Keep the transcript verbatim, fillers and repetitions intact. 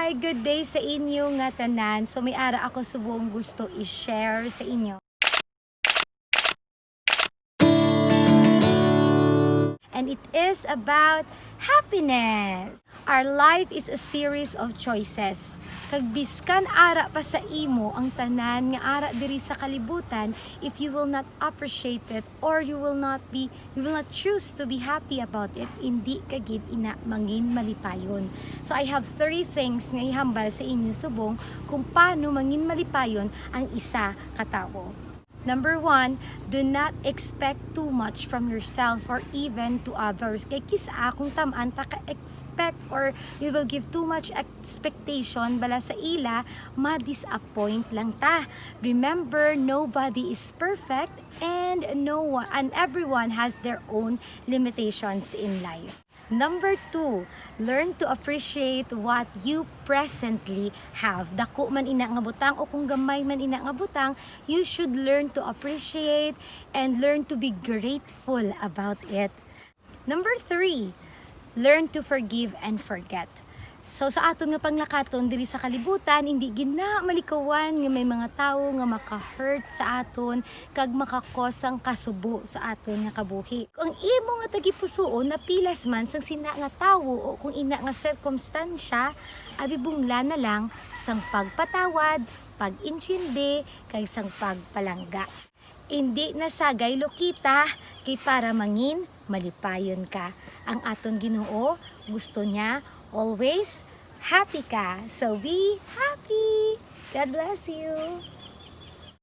Hi, good day sa inyo nga tanan. So may ara ako subong gusto i-share sa inyo. And it is about happiness. Our life is a series of choices. Kag biskan ara pa sa imo ang tanan nga ara diri sa kalibutan, if you will not appreciate it or you will not be you will not choose to be happy about it, hindi ka gid ina mangin malipayon. So I have three things nga ihambal sa inyo subong kung paano mangin malipayon ang isa ka tawo. Number one, do not expect too much from yourself or even to others. Kay kis-a kung tam-an ta ka expect or we will give too much expectation bala sa ila, ma-disappoint lang ta. Remember, nobody is perfect and no one and everyone has their own limitations in life. Number two, learn to appreciate what you presently have. Dako man ina nga butang o kung gamay man ina nga butang, you should learn to appreciate and learn to be grateful about it. Number three, learn to forgive and forget. So sa aton nga panglakaton diri sa kalibutan, hindi gid na malikawan nga may mga tawo nga maka-hurt sa aton kag maka-cause sang kasubo sa aton nga kabuhi. Ang imo nga tagipusoon napilas man sang sina nga tawo o kung ina nga sirkumstansya, abi bungla na lang sang pagpatawad, pag-intindi, kag sang pagpalangga. Indi na sagay lukita, kay para mangin malipayon ka. Ang aton Ginoo gusto niya always happy ka. So be happy. God bless you.